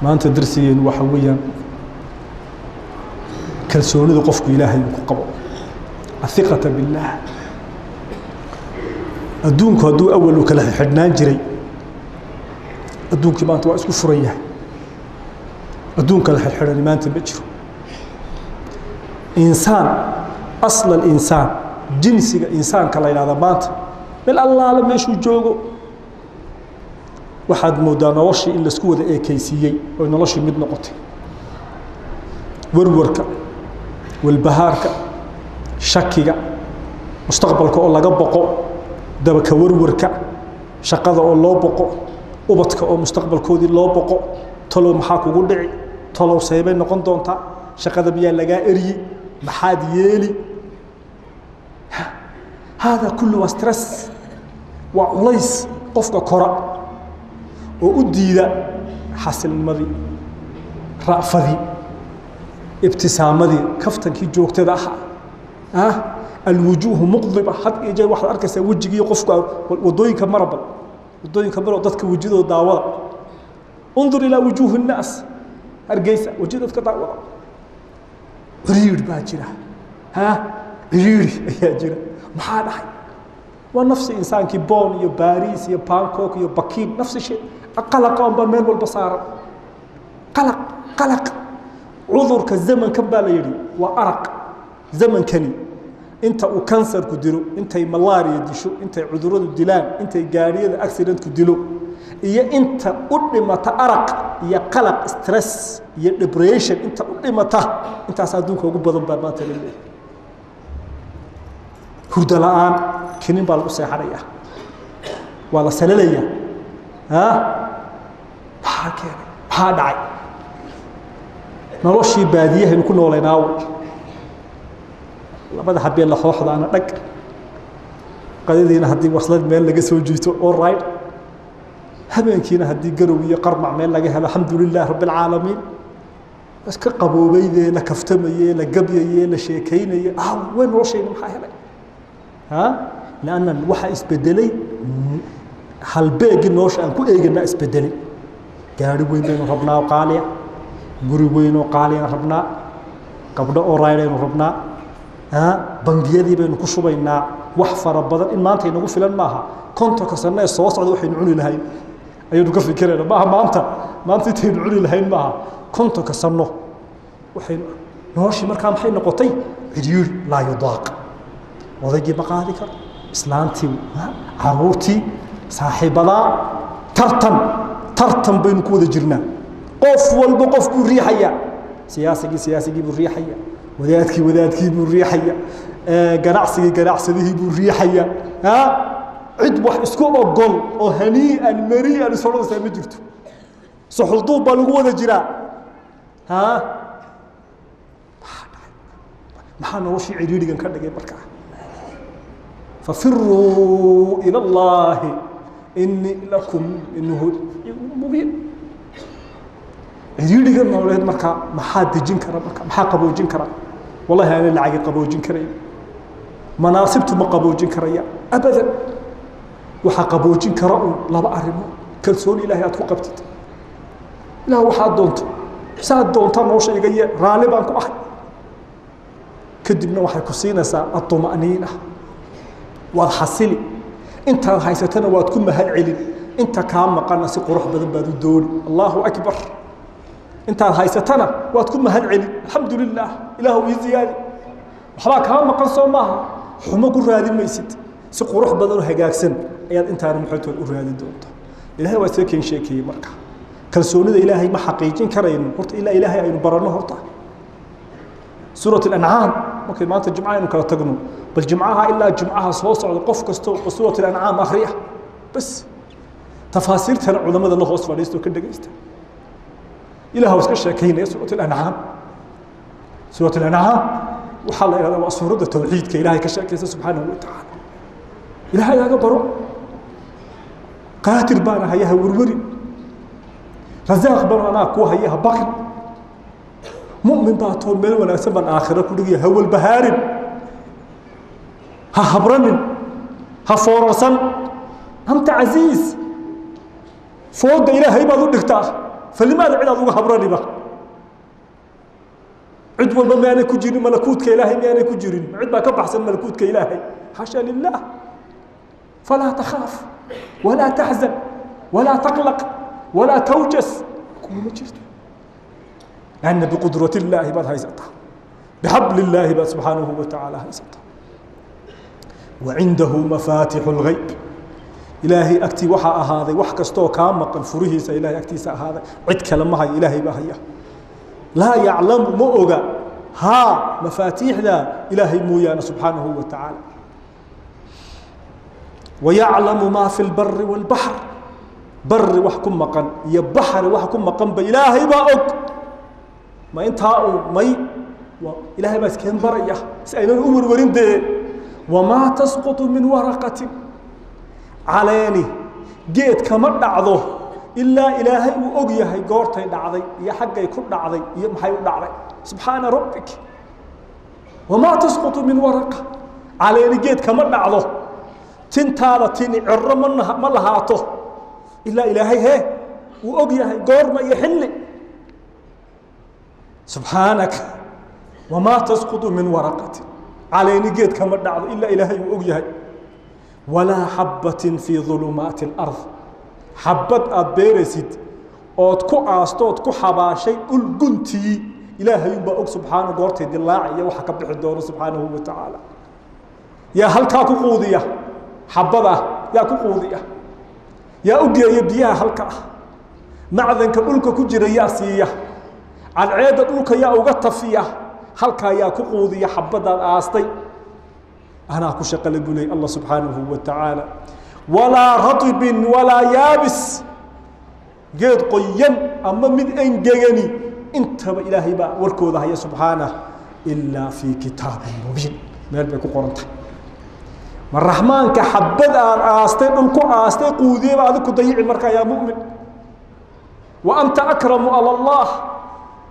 Maanta darsigeenu waxa weeyaan kalsoonida qofku Ilaahay uu ku qabo, athiqata billaah. Adduunku hadduu awal uu kala xidhnaan jiray, adduunkii maanta waa isku furan yahay. Adduun kala xidhxidhani maanta ma jiro. Insaan, asl alinsaan, jinsiga insaanka la yidhahda, maanta meel allaale meeshuu joogo waxaad moodaa noloshii in laisku wada eekeysiiyey oy noloshii mid noqotay. Warwarka, walbahaarka, shakiga, mustaqbalka oo laga boqo, dabaka warwarka, shaqada oo loo boqo, ubadka oo mustaqbalkoodii loo boqo, talow maxaa kugu dhici, talow seebay noqon doontaa, shaqada miyaa lagaa eryi, maxaad yeeli. Haadaa kullu waa stress, waa culays qofka kora oo u diida xasilnimadii, ra'fadii, ibtisaamadii, kaftankii joogtada ahaa. Alwujuuhu muqdiba, had iyo jeer waxaad arkaysaa wejigii qofka. Wadooyinka marabal, wadooyinka maro, dadka wejidooda daawada. Undur ilaa wujuuhi الnaas, Hargeysa weji dadka daawada. Ciriiri baa jira, ha, ciriiri ayaa jira. Maxaa dhacay? Waa nafsi insaankii Bon iyo Baris iyo Bangkok iyo Bakin, nafsi shay. Qalaqa unbaa meel walba saaran, qalaq, qalaq. Cudurka zamankan baa la yidhi waa araq. Zamankani inta uu kansarku dilo, intay malaria disho, intay cuduradu dilaan, intay gaariyada accidentku dilo iyo inta u dhimata araq iyo qalaq, stress iyo depression, inta u dhimata intaas adduunka ugu badan baa maanta la leeyahay. Hurdo la'aan, kinin baa lagu seexanaya, waa la salalaya. Maxaa keenay? Maxaa dhacay? Noloshii baadiyahaynu ku noolaynaawo, labada habeen laxooxdaana dhag, qadadiina haddii waslad meel laga soo jiito, all right, habeenkiina haddii garow iyo qarmac meel laga helo, alxamdu lilah rabbi alcaalamiin. Iska qaboobeydee, la kaftamaye, la gabyaye, la sheekaynaye, ah, way noloshayna maxaa helay? Ha, lanna waxaa isbedelay halbeegii nolosha aan ku eeganaa isbedelay. Gaari weyn baynu rabnaa oo qaaliya, guri weyn oo qaaliyaan rabnaa, gabdho oo raydhaynu rabnaa, bangiyadii baynu ku shubaynaa wax fara badan. In maanta inagu filan maaha, 50-ka sano ee soo socda waxaynu cuni lahayn ayaynu ka fikirayna. Maaha maanta, maanta intaynu cuni lahayn maaha, 50-ka sano waxaynu. Noloshii markaa maxay noqotay? Cidhiiri laa yudaaq. Odaygii ma qaadi karo, islaantii, caruurtii, saaxiibadaa, tartan, tartan baynu ku wada jirnaa. Qof walba qof buu riixayaa. Siyaasigii siyaasigii buu riixaya, wadaadkii wadaadkii buu riixaya, ganacsigii ganacsadihii buu riixaya. Cid wax isku ogol oo hanii'an marii'an is odhanaysaa ma jirto. Suxulduub baa lagu wada jiraa. Ha, maxaa noloshii cidhiidhigan ka dhigay markaa? Fafiruu ila اllahi inii lakum minhu mubiin. Cidhiidhigan nololeed markaa maxaa dejin kara? Marka maxaa qaboojin kara? Wallahi aanay lacagi qaboojin karayn, manaasibtu ma qaboojin karaya abadan. Waxaa qaboojin kara uun laba arrimood: kalsooni Ilahay aad ku qabtid, Ilaah waxaad doonto, saad doontaa nolosha iga yee, raalli baan ku ahay. Kadibna waxay ku siinaysaa aطuma'niina, waad xasili, intaad haysatana waad ku mahad celin, inta kaa maqana si qurux badan baad u dooni. Allahu akbar! Intaad haysatana waad ku mahad celin, alxamdu lilah, Ilaah ii ziyaadi. Waxbaa kaa maqan soo maaha, xumo ku raadin maysid, si qurux badan oo hagaagsan ayaad intaana maxaytood u raadin doontaa. Ilahay waa isaga keen sheekeeyey. Marka kalsoonida Ilaahay ma xaqiijin karayno horta ilaa Ilaahay aynu baranno. Horta suurat alancaam, markay maanta jimcaha aynu kala tagno, bal jimcaha ilaa jimcaha soo socda qof kasta oo suurat alancaam akhriya bas, tafaasiirtana culamada la hoos fadhiisto, ka dhegaysta. Ilaah iska sheekaynaya suurat alancaam. Suurat alancaam waxaa la ihahdaa waa suuradda tawxiidka, Ilahay ka sheekaysa subxaanahu wa tacaala. Ilahay aga baro, qaadir baan haya, ha werweri, rasaaq baan anaa kuu haya, ha baqin, mu'min baa too, meel wanaagsan baan aakhiro ku dhigaya, ha walbahaarin, ha habranin, ha foorarsan, anta casiiz, fooda Ilaahay baad u dhigtaa. Falimaada cid aad uga habraniba? Cid walba miyaanay ku jirin malakuutka Ilaahay? Miyaanay ku jirin? Cid baa ka baxsan malakuutka Ilaahay? Xaasha lilah. Falaa takhaaf walaa taxzan walaa taqlaq walaa tawjas, kuma jirto, lanna biqudrat illaahi baad haysataa, bixabli illaahi baad subxaanahu wa tacaala haysataa. Wacindahu mafaatixu lgayb, Ilaahay agtii waxaa ahaaday wax kastoo kaa maqan furihiisa. Ilahay agtiisa ahaaday, cid kale ma hayo, Ilaahay baa haya. Laa yaclamu, ma oga haa mafaatiixda Ilaahay mooyaane subxaanahu wa tacaala. Wayaclamu maa fi lbari wاlbaxr, bari wax ku maqan iyo baxri wax ku maqanba Ilaahay baa og. Ma intaa uu may, Ilaahay baa iskeen baraya si aynan u werwarin dee. Wamaa tasqutu min waraqatin, caleeni geed kama dhacdo ilaa Ilaahay uu og yahay goortay dhacday iyo xaggay ku dhacday iyo maxay u dhacday. Subxaana rabbik. Wamaa tasqutu min waraqa, caleeni geed kama dhacdo, tintaada tini ciro ma lahaato ilaa Ilaahay he uu og yahay goorma iyo xilli. Subxaanak. Wamaa tasqutu min waraqatin, caleeni geed kama dhacdo ilaa Ilaahay uu og yahay. Walaa xabbatin fii ulumaati اlard, xabad aad beeraysid ood ku aastood ku xabaashay dhul guntii, Ilaahay unbaa og subxaana goortay dilaaci iyo waxa ka bixi doono subxaanahu wa tacaala. Yaa halkaa ku quudiya xabada? Yaa ku quudiya? Yaa u geeya biyaha halka ah? Macdanka dhulka ku jira yaa siiya? Cadceedda dhulka yaa uga tafiya? Halkaa yaa ku quudiya xabadaad aastay? Anaa ku shaqale buu ley Allah subxaanahu wa tacaala. Walaa ratbin walaa yaabis, geed qoyan ama mid engegani, intaba Ilaahay baa warkooda haya subxaanah. Ilaa fii kitaabin mubiin, meel bay ku qoran tahay. Ma raxmaanka xabad aad aastay dhul ku aastay quudiyaba adig ku dayici markaa yaa mu'min? Wa anta akramu ala Allah,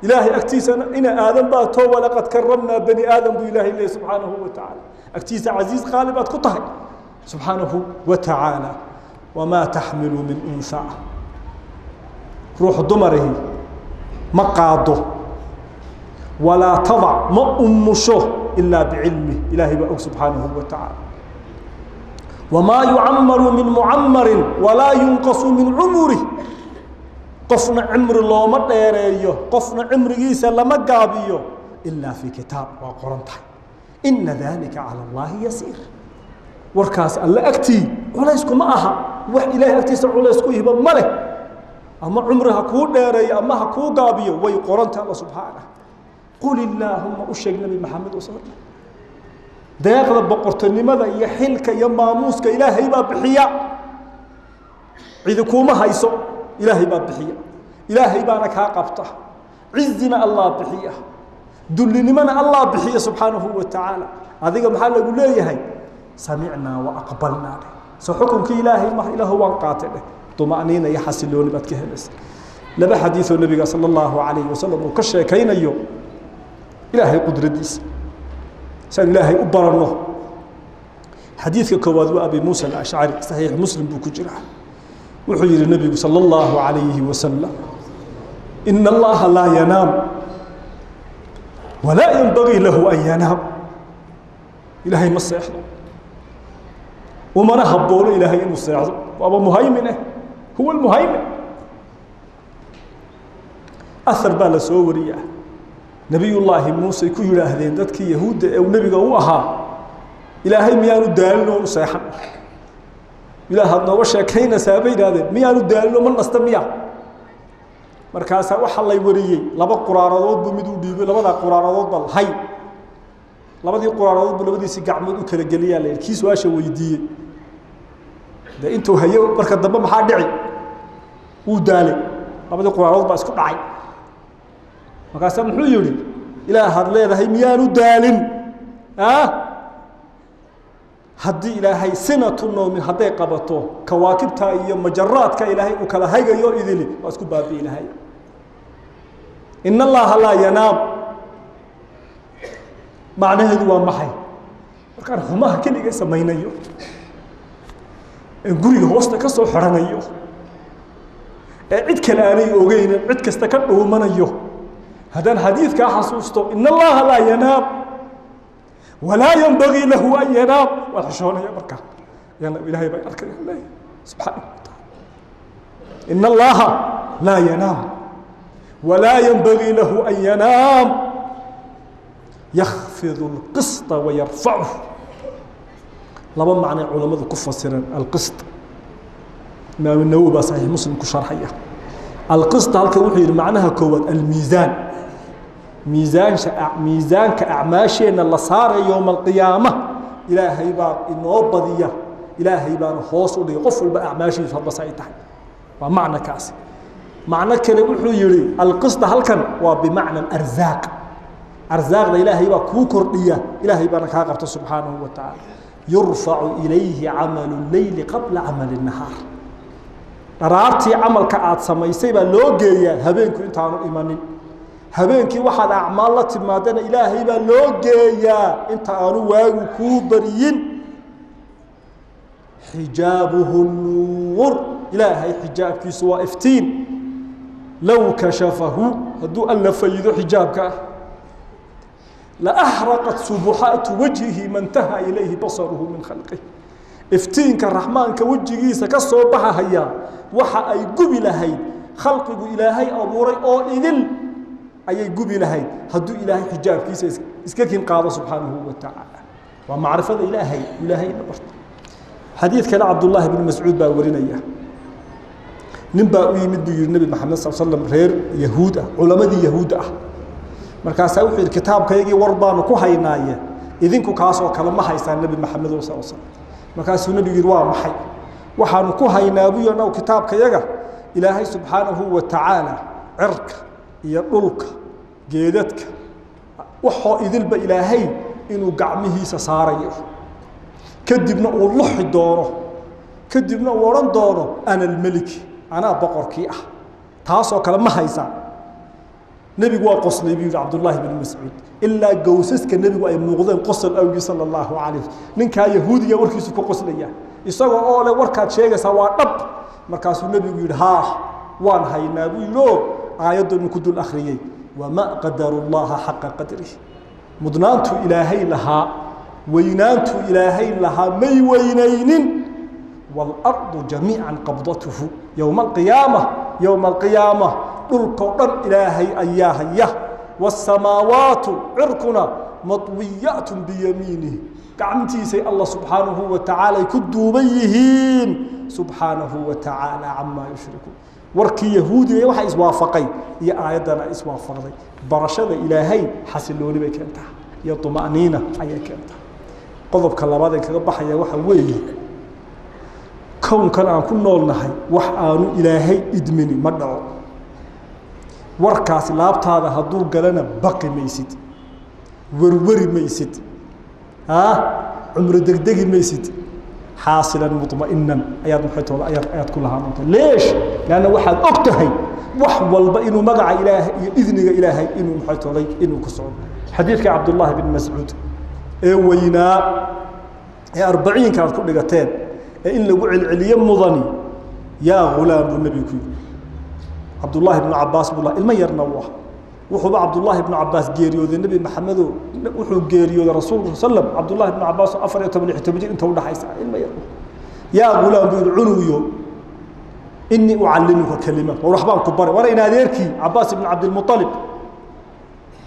Ilaahay agtiisana ina aadan baa too. Walaqad karamnaa bani aadam buu Ilahay leeyay subxaanahu wa tacaala. Agtiisa casiiz qaali baad ku tahay subxaanahu wa tacaala. Wamaa taxmilu min unhaa, ruux dumarihi ma qaado, walaa tadac, ma umusho, ilaa bicilmih, Ilaahay baa og subxaanahu wa tacaala. Wamaa yucamaru min mucamarin walaa yunqasu min cumurih, qofna cimri looma dheereeyo, qofna cimrigiisa lama gaabiyo, ilaa fii kitaab, waa qoran tahay. Ina dalika cala اllahi yasiir. Warkaas alle agtii culayskuma aha. Wax Ilahay agtiisa culays ku yihiba ma leh. Ama cumri ha kuu dheereeyo ama ha kuu gaabiyo, way qoranta Alla subxaanah. Qul illaahuma, u sheeg Nabi Maxamed sal, deeqda boqortonimada iyo xilka iyo maamuuska Ilaahay baa bixiya, cidi kuuma hayso. Ilaahay baa bixiya, Ilaahay baana kaa qabta. Cizina Allah bixiya, dullinimana Allah bixiya subxaanahu wa tacaala. Adiga maxaa lagu leeyahay? Samicnaa wa aqbalnaa dheh. So xukunkii Ilaahay ma Ilaahu waan qaatay dheh. Duma'niina iyo xasilooni baad ka helaysa. Laba xadiioo nabiga sala allahu calayhi wasalam uu ka sheekaynayo Ilaahay qudradiisa si aan Ilaahay u baranno. Xadiidka koowaad waa Abi Muusa Alashcari, Saxiix Muslim buu ku jiraa. Wuxuu yihi nebigu sala allahu calayhi wasalam: ina Allaha laa yanaam walaa yenbagii lahu an yanaam. Ilaahay ma seexdo, umana haboono Ilaahay inuu seexdo. Waaba muhaymin eh, huwa almuhaymin. Ahar baa la soo wariyaa, Nebiyullaahi Muuse ku yidhaahdeen dadkii Yahuudda ee uu nebiga u ahaa: Ilaahay miyaanu daalin oonu seexan? Ilaahaad nooga sheekaynaysaa, bay yidhahdeen, miyaanu daalino? Ma nasta miya? Markaasaa waxaa lay wariyey laba quraaradood buu mid u dhiibay. Labadaa quraaradood bal hay, labadii quraaradood buu labadiisii gacmood u kala geliyaa la yidhi kii su-aasha weydiiyey. De intuu hayo marka dambe maxaa dhici? Wuu daalay, labadii quraaradood baa isku dhacay. Markaasaa muxuu yihi: Ilaahaad leedahay miyaanu daalin? Haddii Ilaahay sinatu noomin hadday qabato, kawaakibta iyo majaraadka Ilaahay uu kala haygayo idili waa isku baabi'i lahay. In Allaha laa yanaam macnaheedu waa maxay? Markaan xumaha keliga samaynayo en guriga hoosta ka soo xoranayo Ee cid kale aanay ogeynin, cid kasta ka dhuumanayo, haddaan xadiidkaa xasuusto, in Allaha laa yanaam walaa yanbagii lahu an yanaam, waan xishoonaya markaa. Ilahay baa arkaya, leeyahay subxaanahu wataala, in Allaha laa yanaam walaa yanbagii lahu an yanaam, yakfidu اlqisطa wayarfacuh. Laba macnay culammadu ku fasireen alqisط. Imaam Nawowi baa Saxiix Muslim ku sharxaya alqisط halkan. Wuxuu yihi macnaha koowaad almiisaan, miisaansha, miisaanka acmaasheenna la saaraya yowma alqiyaama. Ilaahay baa inoo badiya, Ilaahay baana hoos u dhigay, qof walba acmaashiisu hadbase ay tahay. Waa macno kaasi. Macno kale wuxuu yihi alqisطa halkan waa bimacna arzaaq, arsaaqda Ilaahay baa kuu kordhiya, Ilaahay baana kaa qabta subxaanahu wa tacaala. Yurfacu ilayhi camalu leyli qabla camali nahaar. Dharaartii camalka aad samaysay baa loo geeyaa habeenku intaanu imanin. Habeenkii waxaad acmaal la timaadana Ilaahay baa loo geeyaa inta aanu waagu kuu bariyin. Xijaabuhu nuur, Ilaahay xijaabkiisu waa iftiin. Low kashafahu, hadduu Alla faydo xijaabka ah, laaxraqat subuxaatu wajhihi ma ntaha ilayhi basaruhu min khalqih. Iftiinka Raxmaanka wejigiisa ka soo baxahaya waxa ay gubi lahayd khalqigu Ilaahay abuuray oo idil ayay gubi lahayd, hadduu Ilaahay xijaabkiisa iska kin qaado subxaanahu wa tacaala. Waa macrifada Ilaahay, Ilaahayna barta. Xadiid kale Cabdullaahi bn Mascuud baa warinaya. Nin baa u yimid, buu yihi, Nebi Maxamed sal slam, reer Yahuud ah, culamadii Yahuudda ah. Markaasaa wuxuu yihi, kitaabkaygii war baanu ku haynaaye, idinku kaasoo kale ma haysaan, Nebi Maxamed sal slam? Markaasuu nebigu yihi, waa maxay waxaanu ku haynaa? Buyo annagu kitaabkayaga Ilaahay subxaanahu wa tacaala cirka iyo dhulka, geedadka, waxoo idilba Ilaahay inuu gacmihiisa saarayo, kadibna uu luxi doono, kadibna uu odhan doono, ana almelik, anaa boqorkii ah. Taasoo kale ma haysaa? Nebigu waa qoslay, buu yihi Cabdullaahi bn Mascuud, ilaa gowsaska nebigu ay muuqdeen qosol awgii, sala Allahu calayh. Ninkaa Yahuudiga warkiisu ku qoslaya, isagoo oo le warkaad sheegaysaa waa dhab. Markaasuu nebigu yihi, haa, waan haynaa, buu yihi, o aayaddanu ku dul akhriyey, wamaa qadaru llaha xaqa qadrih. Mudnaantuu Ilaahay lahaa, weynaantuu Ilaahay lahaa may weynaynin. Waalardu jamiica qabdatuhu yowma alqiyaama, yowma alqiyaama dhulkao dhan Ilaahay ayaa haya. Wasamaawaatu, cirkuna, maطwiyaat biyamiinih, gacantiisay Allah subxaanahu wa tacaala ay ku duuban yihiin, subxaanahu wa tacaala camaa yushrikuun. Warkii Yahuudiga waxa iswaafaqay iyo aayaddana iswaafaqday. Barashada Ilaahay xasilooni bay keentaa iyo طuma'niina ayay keentaa. Qodobka labaad ee kaga baxaya waxa weeye, kownkan aan ku noolnahay wax aanu Ilaahay idmini ma dhaco. Warkaasi laabtaada hadduu galana, baqi maysid, werweri maysid, cumro degdegi maysid, xaasilan muطma'inan ayaad maxaytooda ayaad ku lahaan doonta. Leesh? Leanna waxaad og tahay wax walba inuu magaca Ilaahay iyo idniga Ilaahay inuu maxaytooday inuu ku socdo. Xadiidka Cabdullaahi bin Mascuud ee weynaa ee arbaciinka aad ku dhigateen ee in lagu celceliye mudani, yaa ghulaam, buu nebigu ku yihi. Cabdullaahi bnu Cabaas buu laha, ilmo yarna uu ah. Wuxuuba Cabdullaahi bnu Cabaas geeriyooday Nebi Maxamedo, wuxuu geeriyooday Rasuulku sal slam Cabdullahi bnu Cabaas oo 14, 16 jir inta udhaxaysa, ilmo yar. Yaa ghulaam, buu yihi, cunugiyo, inii ucallimuka kalimaat, war waxbaan ku baray. Waana in adeerkii Cabaas ibn Cabdilmualib,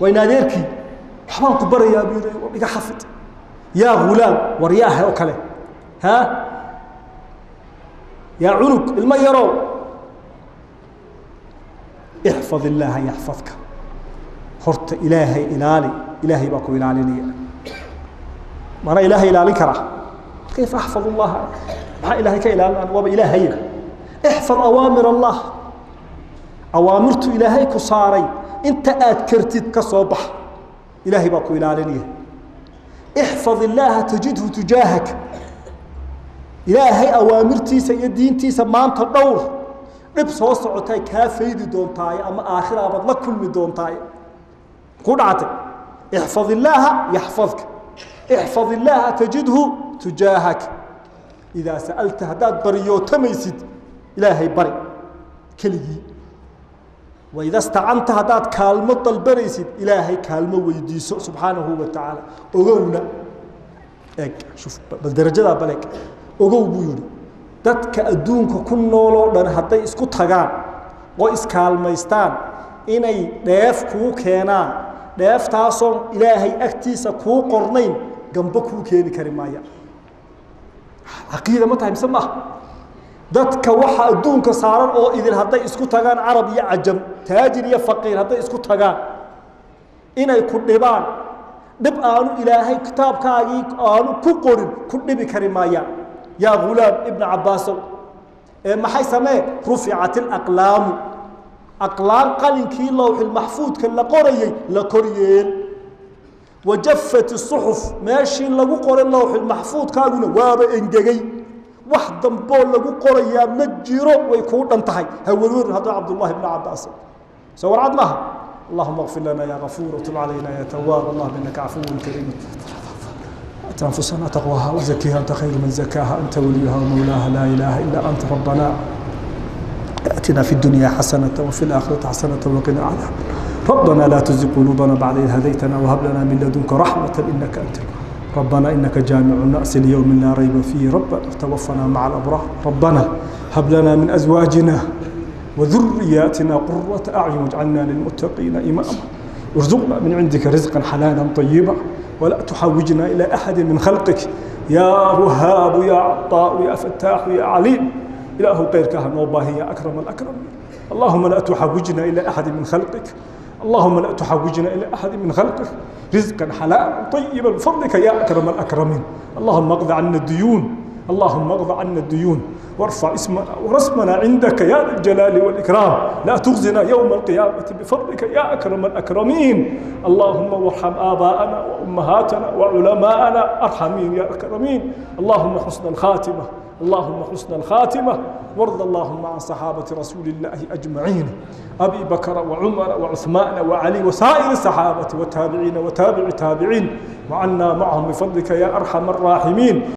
waa in adeerkii. Waxbaan ku barayaa, buu yihi, iga xafid. Yaa ghulaam, war yaahe oo kale, ha yaa cunug, ilmo yarow, ixfad illaaha yaxfadka. Horta Ilaahay ilaali, Ilaahay baa ku ilaalinaya. Mana Ilaahay ilaalin karaa? Kayfa axfad llaha? Maxaa Ilaahay ka ilaalin? Waaba Ilaahaya. Ixfad awaamir Allah, awaamirtu Ilaahay ku saaray inta aad kartid ka soo bax, Ilaahay baa ku ilaalinaya. Ixfad illaaha tajidhu tujaahak. Ilaahay awaamirtiisa iyo diintiisa maanta dhowr, dhib soo socotay kaa faydi doontaaye ama aakhiraabaad la kulmi doontaaye ku dhactay. Ixfad illaaha yaxfadka, ixfad illaaha tajidhu tujaahak. Idaa sa'alta, haddaad baryootamaysid, Ilaahay bari. Keligii waida stacanta, haddaad kaalmo dalbanaysid, Ilaahay kaalmo weydiiso subxaanahu wa tacaala. Ogowna, eg, shuf bal darajadaa, bal eg. Ogow buu yihi, dadka adduunka ku nooloo dhan hadday isku tagaan oo iskaalmaystaan inay dheef kuu keenaan, dheeftaasoo Ilaahay agtiisa kuu qornayn, gambo kuu keeni kari maaya. Caqiida ma tahay mise maaha? Dadka waxa adduunka saaran oo idin hadday isku tagaan, carab iyo cajam, taajir iyo faqiir, hadday isku tagaan inay ku dhibaan, dhib aanu Ilaahay kitaabkaagii aanu ku qorin ku dhibi kari maayaan. Yaa ghulaam Ibna Cabbaasow, ee maxay samee? Ruficat ilaqlaamu, aqlaam qalinkii lowxilmaxfuudka la qorayey la koryeel, wajafat isuxuf, meeshii lagu qoray lowxilmaxfuudkaaguna waaba engegay, wax damboo lagu qorayaa ma jiro, way kuu dhan tahay. Hawerwerin hadduu Cabdullahi ibna Cabbaas soo warcad maaha. Allahuma اغfir lana ya gafuur wtub calayna ya tawaab. Allahuma inaka cafuw kariim. آت أنفسنا تقواها وزكيها أنت خير من زكاها، أنت وليها ومولاها، لا إله إلا أنت. ربنا آتنا في الدنيا حسنة وفي الآخرة حسنة وقنا عذاب. ربنا لا تزغ قلوبنا بعد إذ هديتنا وهب لنا من لدنك رحمة إنك أنت. ربنا إنك جامع الناس ليوم لا ريب فيه. ربنا توفنا مع الأبرار. ربنا هب لنا من أزواجنا وذرياتنا قرة أعين واجعلنا للمتقين إماما. ارزقنا من عندك رزقا حلالا طيبا ولا تحوجنا إلى أحد من خلقك يا وهاب يا عطاء يا فتاح يا عليم. إله غيرك نوباه يا أكرم الأكرمين. اللهم لا تحوجنا إلى أحد من خلقك، اللهم لا تحوجنا إلى أحد من خلقك. رزقا حلالا طيبا بفضلك يا أكرم الأكرمين. اللهم اقض عنا الديون، اللهم اقض عنا الديون وارفع اسمنا ورسمنا عندك يا ذا الجلال والإكرام. لا تخزنا يوم القيامة بفضلك يا أكرم الأكرمين. اللهم وارحم آباءنا وأمهاتنا وعلماءنا أرحمين يا أكرمين. اللهم حسن الخاتمة، اللهم حسن الخاتمة. وارض اللهم عن صحابة رسول الله أجمعين، أبي بكر وعمر وعثمان وعلي وسائر الصحابة والتابعين وتابع التابعين، وعنا معهم بفضلك يا أرحم الراحمين.